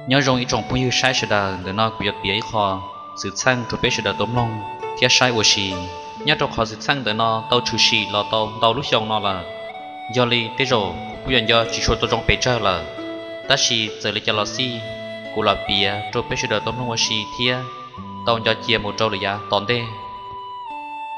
Nyob zoo ib tsoom phooj ywg saib sawv daws, ntawm no kuv yuav piav ib qho xwm txheej rau peb sawv daws tau mloog thiab saib ua si. Nyob rau qhov xwm txheej ntawm no tau tshwm sim los tau ntau lub xyoo no lawm. Yog li tej zaum kuv kuj yuav nco tsis tshua tau zoo pes tsawg lawm, tab sis txawm li cas los xij, kuv los piav rau peb sawv daws tau mloog ua si thiab tau nco cia mus rau lwm yav tom ntej.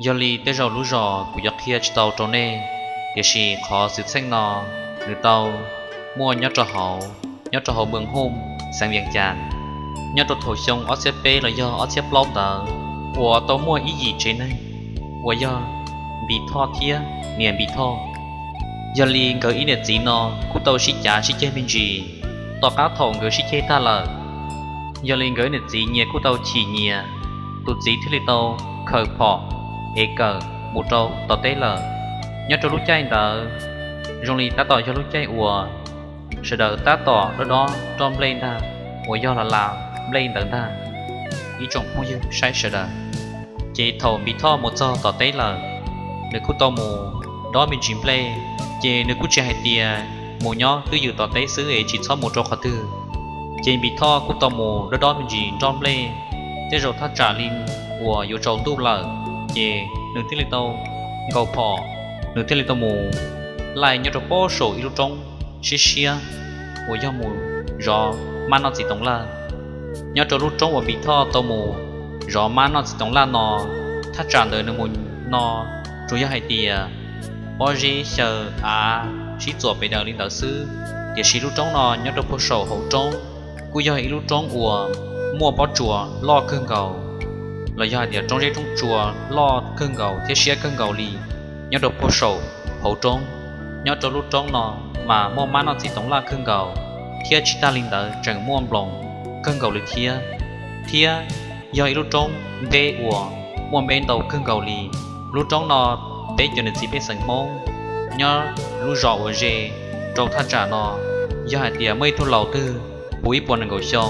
Yog li tej zaum lub zos kuv yuav qhia tsis tau rau nej, tiam sis qhov xwm txheej no nws tau muaj nyob rau hauv, nyob rau hauv Moos Hooj, xeev Vias Cas, nyob rau thaum xyoo ob txhiab peb los yog ob txhiab plaub ntawd, uas tau muaj ib yim tsev neeg uas yog Npis Thoj thiab niam Npis Thoj. Yog li nkawd ib niam txiv no kuj tau sib cav sib ceg me ntsis. Tom qab thaum nkawd sib ceg tag lawm, yog li nkawd ib niam txiv nyias kuj tau chim nyias, tus txiv thiaj li tau khaws phom es kawm mus rau tom teb lawm. Nyob rau lub caij ntawd zoo li tab tom yog lub caij uas sawv daws tab tom dob dob nroj nplej ntag, uas yog las las nplej ntawd ntag, ib tsoom phooj ywg saib sawv daws. Ces thaum Npis Thoj mus txog tom teb lawm, nws kuj tau mus dob me ntsis nplej, ces nws kuj tsis hais tias mus nyob twj ywm tom teb xwb es tsis txhob mus rau qhov twg. Ces Npis Thoj kuj tau mus dob dob me ntsis nroj nplej, tej zaum thaj tsam li uas yuav tsaus ntuj lawm, ces nws thiaj li tau nkaus phom, nws thiaj li tau mus laij nyob rau pob saum ib lub roob siab siab uas yog mus zov mab noj txiv toov laj. Nyob rau lub roob uas Npis Thoj tau mus zov mab noj txiv toov laj no, thaj tsam ntawd nws mus no tsuas yog hais tias pob zeb xyaw av sib txuas pes daws li ntawd xwb, tiam sis lub roob no nyob rau puag saum hauv roob, kuj yog ib lub roob uas muaj pob tsuas loj kawg nkaus, los yog hais tias roob zeb roob tsuas loj kawg nkaus thiab siab kawg nkaus li, nyob rau puag saum hauv roob. Nyob rau lub roob no mas muaj mab noj txiv toov laj kawg nkaus, thiab tsis tag li ntawd tseem muaj nploos kawg nkaus li thiab, thiab yog ib lub roob npeb uas muaj npeb ntau kawg nkaus li. Lub roob no peb cov niam txiv pej xeem Hmoob nyob lub zos uas ze rau thaj tsam no, yog hais tias muaj ib tug laus twg puv ib puas nees nkaum xyoo,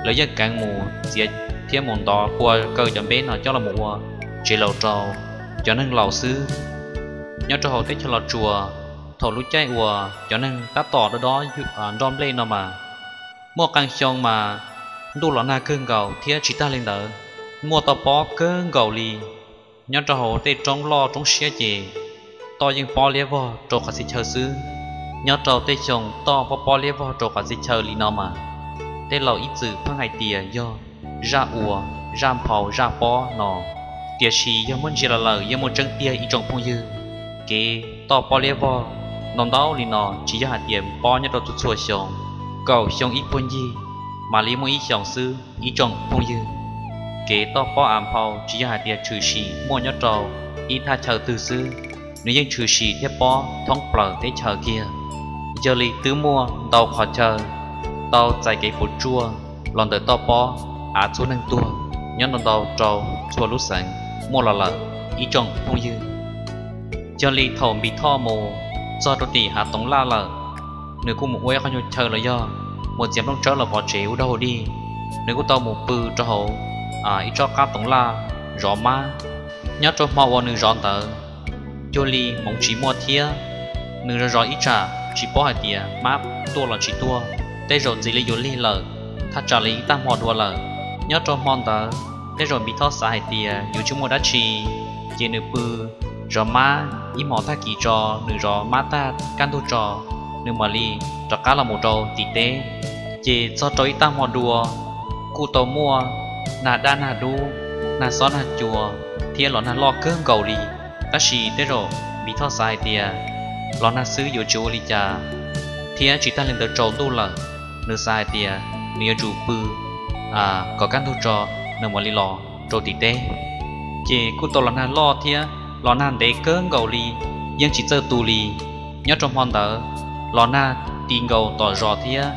lawv yeej keev mus txiav thiab mus ntov pua kaw cov npeb no coj los mus ua tsev laus rau cov neeg laus xwb. Nyob rau hauv teb chaws Los Tsuas, thaum lub caij uas cov neeg tab tom dob dob nroj nplej no mas, muaj qee xyoo mas ntuj los nag kawg nkaus thiab tsis tag li ntawd, muaj toj pob kawg nkaus li. Nyob rau hauv tej roob loj roob siab ces toj yeej pob liab vog rau qhov txhia chaw xwb. Nyob rau tej xyoo toj pob pob liab vog rau qhov txhia chaw li no mas, tej laus ib txwm pheej hais tias yog zaj ua, zaj nphau zaj pob no. Tiam sis yog muab ntsia los lawm yeej muaj tseeb tiag ib tsoom phooj ywg. Kev toj pob liab vog ntau ntau li no tsis yog hais tias pob nyob rau txhua txhua xyoo, kaum xyoo ib puag ncig mam li muaj ib xyoos xwb ib tsoom phooj ywg. Kev toj pob av nphau tsis yog hais tias tshwm sim muaj nyob rau ib thaj chaw twg xwb, nws yeej tshwm sim thiab pob thoob plaws teb chaws kiag. Yog li twb muaj ntau qhov chaw tau txais kev puas tsuaj los ntawm toj pob av txhub neeg tuag nyob ntau ntau rau txhua lub xeev muaj los lawm ib tsoom phooj ywg. Yog li thaum Npis Thoj mus txog rau tim hav toov laj lawm, nws kuj mus ua ib qho nyuag chaw los yog mus txiav nplooj tsawb los pov tsev ua dog ua dig. Nws kuj tau mus pw rau hauv ib tsob qab toov laj zov mab. Nyob rau hmo uas nws zov ntawd, cuag li hmoov tsis muaj thiab, nws zov zov ib tsam tsis paub hais tias mab tuaj los tsis tuaj, tej zaum ntxiv li yuav lig lawm, thaj tsam li ib tag hmo dua lawm. Nyob rau hmo ntawd tej zaum Npis Thoj xav hais tias yuav tsis muaj dab tsi, ces nws pw zov mab ib hmos tag kis tso, nws zov mab tag kaj ntug tso, nws mam li rov qab los mus rau tim teb. Ces txog rau ib tag hmo dua, kuj tau muaj nag dab nag dub, nag xob nag cua, thiab los nag loj kawg nkaus li. Tab sis tej zaum Npis Thoj xav hais tias los nag xwb yuav tsis ua li cas, thiab tsis tag li ntawd tsaus ntuj lawm, nws xav hais tias nws yuav tsum pw kom kaj ntug tso, nws mam li los rau tim teb. Ces kuj tau los nag loj thiab los nag ntev kawg nkaus li, yeej tsis txawj tu li. Nyob rau hmo ntawd los nag ti nkaus tom zos thiab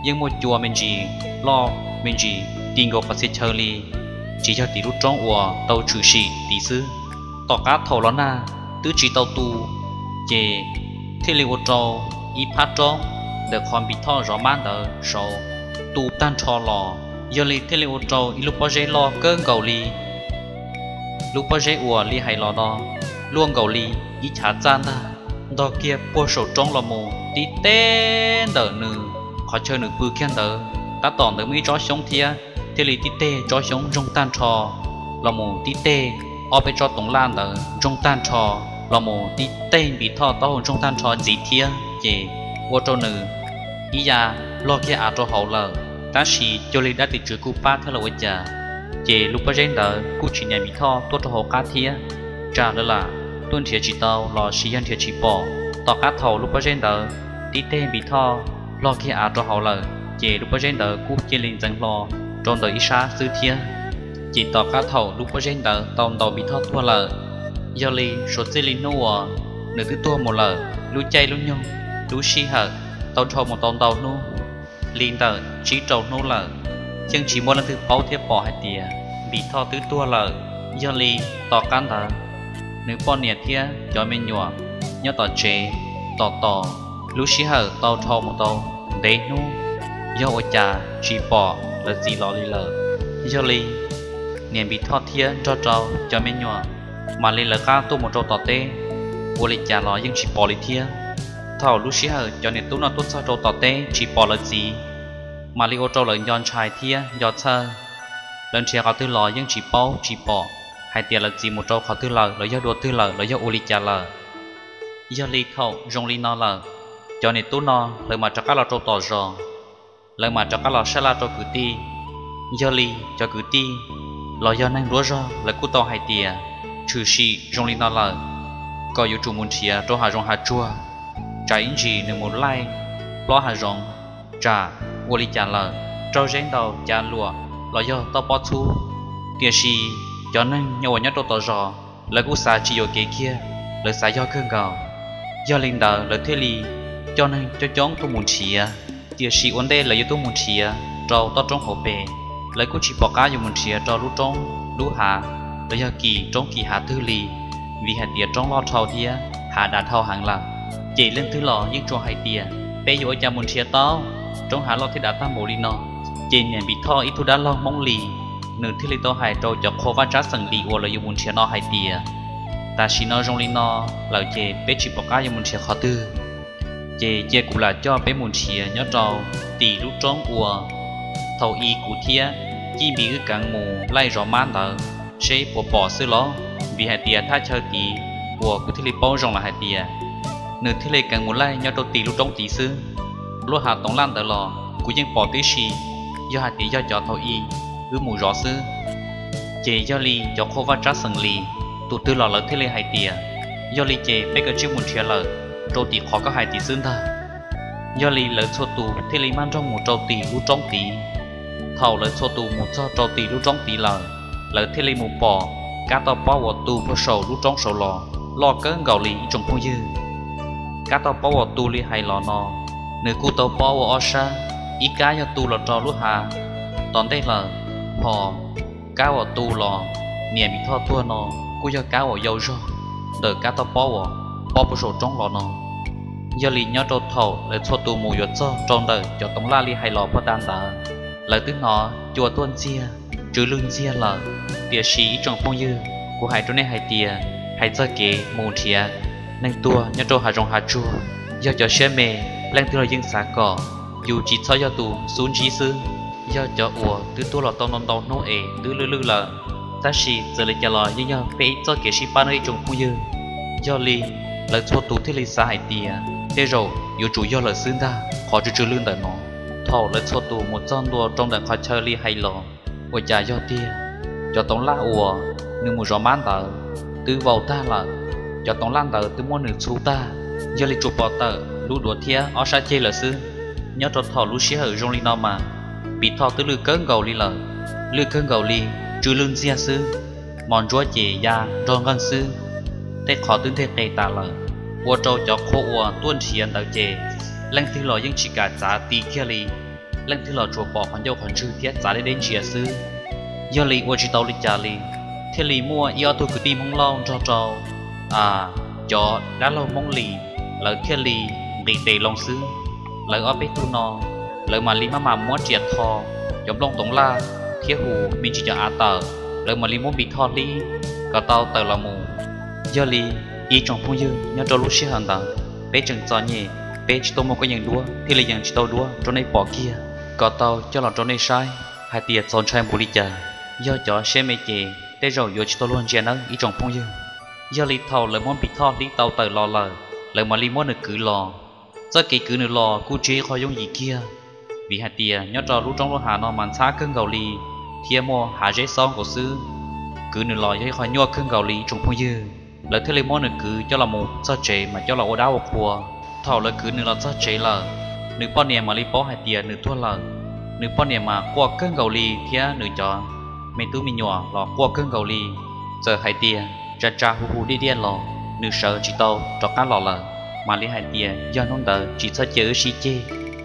yeej muaj cua me ntsis, loj me ntsis ti nkaus qhov txhia chaw li, tsis yog tim lub roob uas tau tshwm sim tid xwb. Tom qab thaum los nag twb tsis tau tu, ces thiaj li ua rau ib phab roob ntawm qhov Npis Thoj zov mab ntawd saud tu tag nrho los. Yog li thiaj li ua rau ib lub pob zeb loj kawg nkaus li. Lub pob zeb uas li hais los no luaj nkaus li ib chav txaj ntag, ntog kiag puag saum roob los mus tib teb ntawm nws qhov chaw nws pw kiag ntawd. Tab tom ntawd muaj ib tsob xyoob thiab, thiaj li tib teg tsob xyoob ntsoog tag nrho los mus, tib teg ob peb tsob toov laj ntawd ntsoog tag nrho los mus, tib teg Npis Thoj taub hau ntsoog tag nrho ntxiv thiab, ces ua rau nws ib ya log kiag av rau hauv lawm. Tab sis cuag li dab tim tswv kuj pab thiab los ua cas, ces lub pob zeb ntawd kuj tsis nias Npis Thoj tuaj rau hauv qab thiab. Tsam lawv lam tuaj nrhiav tsis tau los sis yog nrhiav tsis pom. Tom qab thaum lub pob zeb ntawd tib teg Npis Thoj log kiag av rau hauv lawm, ces lub pob zeb ntawd kuj cia li ntxeev hlo rau ntawm ib sab xwb thiab. Ces tom qab thaum lub pob zeb ntawd tau ntaus Npis Thoj tuag lawm, yog li suav txij li hnub uas nws twb tuag mus lawm, lub caij lub nyoog, lub sij hawm tau dhau mus tau ntau hnub, li ntawm tsib rau hnub lawm, yeej tsis muaj leej twg paub thiab pom hais tias Npis Thoj twb tuag lawm. Yog li tom qab ntawd, nws poj niam thiab cov me nyuam nyob tom tsev, tom tos lub sij hawm tau dhau mus tau ntev hnub, yog ua cas tsis pom lawv txiv los li lawm. Yog li niam Npis Thoj thiab nrog rau cov me nyuam mam li lawv qab tuaj mus rau tom teb, ua li cas los yeej tsis pom li thiab. Thaum lub sij hawm cov niam tub no tuaj txog rau tom teb tsis pom lawv txiv, mam li ua rau lawv nco ntshai thiab nco txhawj. Lawv nrhiav qhov twg los yeej tsis paub tsis pom hais tias lawv txiv mus rau qhov twg lawm, los yog dua twg lawm, los yog ua li cas lawm. Yog li thaum zoo li no lawm, cov niam tub no lawv mam rov qab los rau tom zos, lawv mam rov qab los sab laj rau kwv tij. Yog li cov kwv tij los yog neeg nruab zog lawv kuj tau hais tias, tshwm sim zoo li no lawm, kom yuav tsum mus nrhiav rau hav zoov hav tsuag, tsam ib ntsis nws mus laij plob hav zoov, tsam ua li cas lawm, raug zeb ntaus cav luam los yog toj pob txhub. Tiam sis cov neeg uas nyob rau tom zos lawv kuj xav tsis yuam kev kiag, lawv xav yog kawg nkaus. Yog li ntawd lawv thiaj li coj neeg coob coob tuaj mus nrhiav. Tiam sis ua ntej lawv yuav tuaj mus nrhiav rau toj roob hauv pes, lawv kuj tsis pom qab yuav mus nrhiav rau lub roob lub hav, los yog kis roob kis hav twg li, vim hais tias roob loj dhau thiab hav dav dhau heev lawm. Ces leej twg los yeej tsuas hais tias, peb yuav ua cas mus nrhiav tau, roob hav loj thiab dav tag npaum li no. Ces niam Npis Thoj ib tug dab laug Hmoob Lis, nws thiaj li tau hais rau cov qhua vaj tsab xeem Lis uas lawv yuav mus nrhiav no hais tias, tam sim no zoo li no lawm ces peb tsis pom qab yuav mus nrhiav qhov twg. Ces cia kuv lam coj peb mus nrhiav nyob rau tim lub roob uas thaum i kuv thiab Cib Npis wb keev mus laij zov mab ntawd, seb puas pom xwb los, vim hais tias thaj chaw tid uas kuv thiaj li paub zoo lawm hais tias nws thiaj li keev mus laij nyob rau tim lub roob tid xwb. Lub hav toov laj ntawd los kuv yeej pom tib si, yog hais tias yog cov thaum i wb mus zov xwb. Ces yog li cov qhua vaj tsab xeem Lis, tus twg los lawv thiaj li hais tias, yog li ces peb kav tsij mus nrhiav lawm, rau tim qhov koj hais tid xwb ntag. Yog li lawv txhua tus thiaj li maj nroog mus rau tim lub roob tid. Thaum lawv txhua tus mus txog rau tim lub roob tid lawm, lawv thiaj li mus pom kab toj pob uas tu puag saum lub roob saud los loj kawg nkaus li ib tsoom phooj ywg. Kab toj pob uas tu li hais los no, nws kuj tau pob ua ob sab, ib kab yog tu los rau lub hav tom ntej lawm, hos kab uas tu los niam Npis Thoj tuag no kuj yog kab uas yau zog ntawm kab toj pob uas pob puag saum roob los no. Yog li nyob rau thaum lawv txhua tus mus yuav txog rau ntawm cov toov laj li hais los puag ta ntawd, lawv twb hnov cua tuaj ntxiag, tsw lwj ntxiag lawm. Tiam sis ib tsoom phooj ywg, kuv hais rau nej hais tias, hais txog kev mus nrhiav neeg tuag nyob rau hav zoov hav tsuag, yog cov siab me, leej twg los yeej xav kom yus tsis txhob yog tus xub ntsib xwb. Yog cov uas twb tuag los tau ntau ntau hnub es twb lwj lwj lawm, tab sis txawm li cas los yeej yog peb ib txoj kev sib pab nawb ib tsoom phooj ywg. Yog li lawv txhua tus thiaj li xav hais tias tej zaum yuav tsum yog lawm xwb ntag qhov tsw tsw lwj ntawm no. Thaum lawv txhua tus mus txog ntua rau ntawm qhov chaw li hais los, ua cas yog tiag, cov toov laj uas nws mus zov mab ntawd twb vau tag lawm, cov toov laj ntawd twb muab nws txhu tag, yog li tsuas pom tawm lub duav thiab ob sab ceg lawm xwb. Nyob rau thaum lub sij hawm zoo li no mas, Npis Thoj twb lwj kawg nkaus li lawm, lwj kawg nkaus li, tsw lwj ntxiag xwb, mos ntsuab ces ya nrog nqeeg xwb, tej qhov twb nteg qe tas lawm. Ua rau cov qhua uas tuaj nrhiav ntawd ces leej twg los yeej tsis kam txav ti kiag li, leej twg los tsuas pom qhov ncauj qhov ntswg thiab txav deb deb ntsia xwb. Yog li ua tsis tau li cas li, thiaj li muaj ib ob tug kwv tij Hmoob Lauj nrog rau cov dab laug Hmoob Lis, lawv thiaj li nqis tes loo xwb. Lawv ob peb tug no, lawv mam li maj mam muab riam tho cov nplooj toov laj thiab hu me ntsis cov av tawm, lawv mam li muab Npis Thoj hlib kom tau tawm los mus. Yog li ib tsoom phooj ywg, nyob rau lub sij hawm ntawd peb tseem txom nyem, peb tsis tau muaj koj yees duab thiaj li yees tsis tau duab rau nej pom kiag. kom tau coj los rau nej saib hais tias txaus ntshai npaum li cas. Yog cov siab me ces tej zaum yuav tsis tau luag ntsia nawb ib tsoom phooj ywg. Yog li thaum lawv muab Npis Thoj hlib tau tawm los lawm, lawv mam li muab nws kwv los. Txoj kev kwv nws los kuj tsis yog ib qho yooj yim kiag, vim hais tias nyob rau lub roob lub hav no mas ntxhab kawg nkaus li thiab muaj hav zeb xob nkaus xwb. Kwv nws los yog ib qho nyuaj kawg nkaus li ib tsoom phooj ywg. Lawv thiaj li muab nws kwv coj los mus txog tsev mas coj los ua dab ua qhua. Thaum lawv kwv nws los txog tsev lawm, nws poj niam mam li paub hais tias nws tuag lawm. Nws poj niam mas quaj kawg nkaus li thiab nws cov me tub me nyuam los quaj kawg nkaus li. Txawm hais tias tsa tsa hu hu diaj diaj los nws sawv tsis tau rov qab los lawm. Mam li hais tias yog hnub ntawd tsis txhob cia wb sib ceg,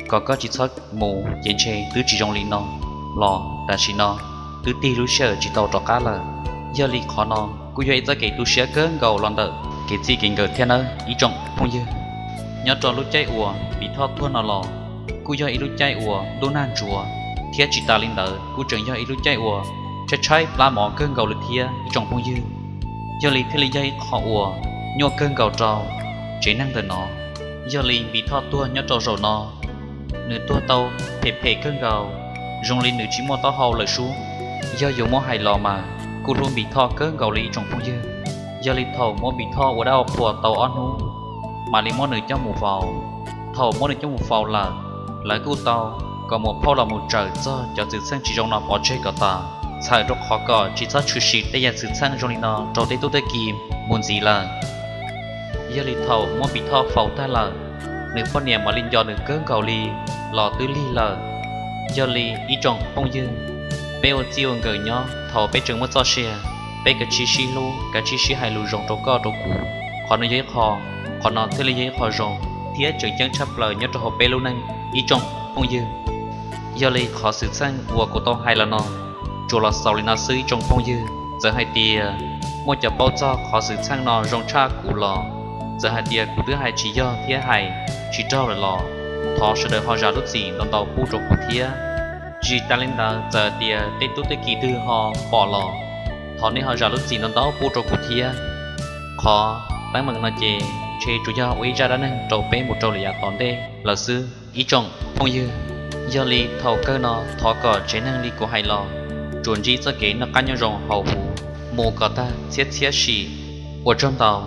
kom koj tsis txhob mus ces ntshe twb tsis zoo li no los tam sim no twb tig lub sij hawm tsis tau rov qab lawm. Yog li qhov no kuj yog ib txoj kev tu siab kawg nkaus los ntawm kev txij kev nkawm thiab nawb ib tsoom phooj ywg. Nyob rau lub caij uas Npis Thoj tuag no los kuj yog ib lub caij uas ntuj nag ntsuav, thiab tsis tas li ntawd kuj tseem yog ib lub caij uas tshaib tshaib plab mov kawg nkaus li thiab ib tsoom phooj ywg. Yog li thiaj li yog ib qho uas nyuaj kawg nkaus rau tsev neeg ntawm no. Yog li Npis Thoj tuag nyob rau zaum no, nws tuag tau phem phem kawg nkaus, zoo li nws tsis muaj taub hau lawm sub. Yog yuav muab hais los mas kuj hlub Npis Thoj kawg nkaus li ib tsoom phooj ywg. Yog li thaum muab Npis Thoj ua dab ua qhua tau ob hnub, mam li muab nws coj mus faus. Thaum muab nws coj mus faus lawm, lawv kuj tau kom muam phauj los mus tsawm txog cov xwm txheej tsis zoo no pov tseg kom tas, txhawm rau qhov kom tsis txhob tshwm sim tej yam xwm txheej zoo li no rau tej tub tej ki mus ntxiv lawm. Yog li thaum muab Npis Thoj faus tag lawm, nws poj niam mam li nco nws kawg nkaus li los twb lig lawm. Yog li ib tsoom phooj ywg, peb ua txij ua nkawm nyob thaum peb tseem muaj txoj sia, peb kav tsij sib hlub, kav tsij sib hais lus zoo rau koj rau kuv. Qhov no yog ib qho, qhov no thiaj li yog ib qho zoo thiab tseem ceeb tshaj plaws nyob rau hauv peb lub neej ib tsoom phooj ywg. Yog li qhov xwm txheej uas kuv tau hais los no tsuas los xaus li no xwb ib tsoom phooj ywg. Txawm hais tias muaj cov paub txog qhov xwm txheej no zoo tshaj kuv los, txawm hais tias kuv twb hais tsis yog thiab hais tsis raug lawm los, thov sawv daws ho zam lub txim ntau ntau pub rau kuv thiab. Tsis tas li ntawd, txawm tias tej tub tej ki twg ho pom los, thov nej ho zam lub txim ntau ntau pub rau kuv thiab. Qhov teeb meem no ces ntshe tsuas yog ua ib zaj dab neeg rau peb mus rau lwm yav tom ntej lawm xwb ib tsoom phooj ywg. Yog li thaum kawg no thov kom tsev neeg li kuv hais los tsuas ntsib txoj kev noj qab nyob zoo hauv huv mus kom tag txhiab txhiab sim. Ua tsaug ntau.